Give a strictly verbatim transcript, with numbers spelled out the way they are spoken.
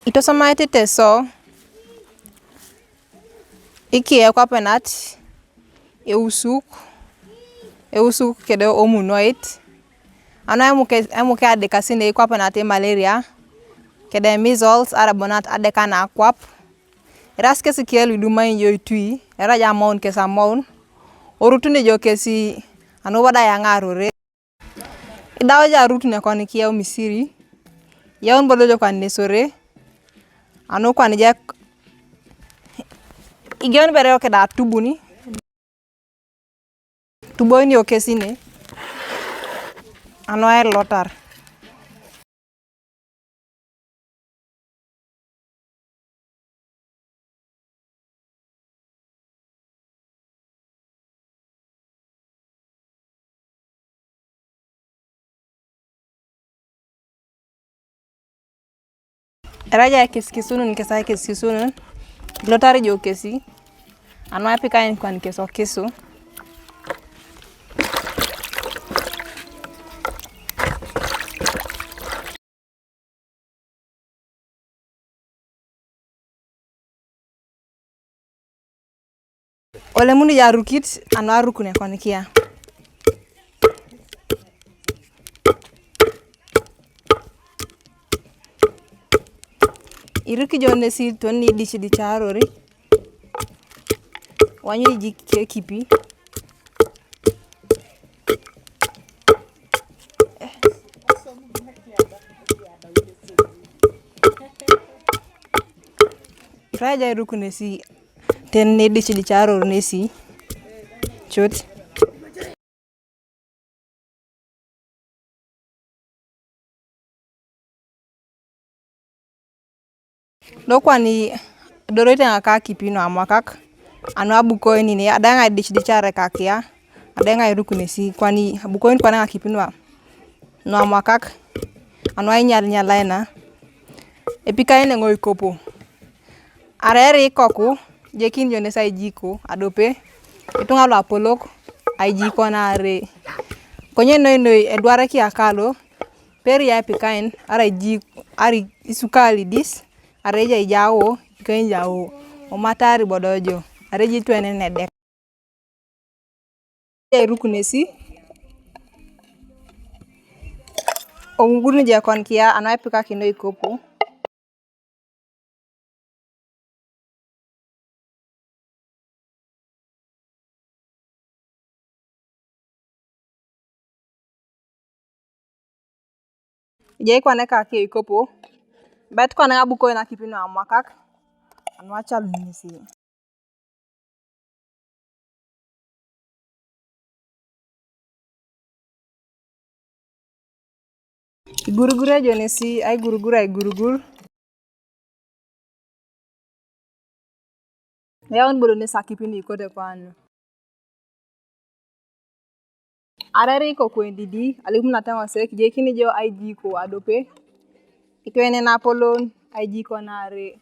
Itosomaete Teso, ikie kwapenat, eusuk, eusuk kede omunoit, anu emuke, emuke adekasinei kwapenat emalaria, kede measles, arabonat adeka nakwap, eras kesi kie luidumai ijo itui, eraja amaun kes amaun, orutun ijo kesi, anu boda yang'arore. Idau ja arut nekon kiyau Misiri, yaun bodo jo kwan nesore, anu kwan je igion bere okeda tubuni, tuboini okesine, anu aelotar. Eraja kesikisunun kesa kesikisunun, ilotar jo kesi, anu apika inkwan keso kisu. Olemuni ja arukit anu arukun ekonikia. Iruk ijo nesi toni idichdicharori. Wanyu ijik ekipi. Iraja iruk nesi ten nidichdicharor nesi. Chot. Do kwani idoroite ng'aka akipi nu amwakak, anu abukoin nini, adai ng'ai idichdicharekakia, adai ng'ai iruk nesi, kwani abukoin kwana ng'akipi nu a-, nu amwakak, anu ainyalnyalaina, epikain neng'o ikopo. Arai erai ikoku, ejekini jo nesi aijiko adope, ituŋa luapolok aijiko naarei. Konye noi noi edwar ekiaka lo, peria epikain, arai ijik, arai isukali dis, arai ejai ijao, epikain ijao, omatari bodojo, arai ejai itwenen edek. Airuk nesi, oŋugur nijekon kia anu aipikakino ikopo. Ejai kwana ekake ikopo, bet kwana abukoe nakipi nu amwakak, anu acal nesi. Igurugur ejo nesi, aigurugur, aigurugur. Eyaun bodo nesi akipi nu ikote kwanu. Arai erai ikoku edidi, alimun ateŋ ose, kijokin ijo aijiko adope, itwene napolon, aijiko naarei,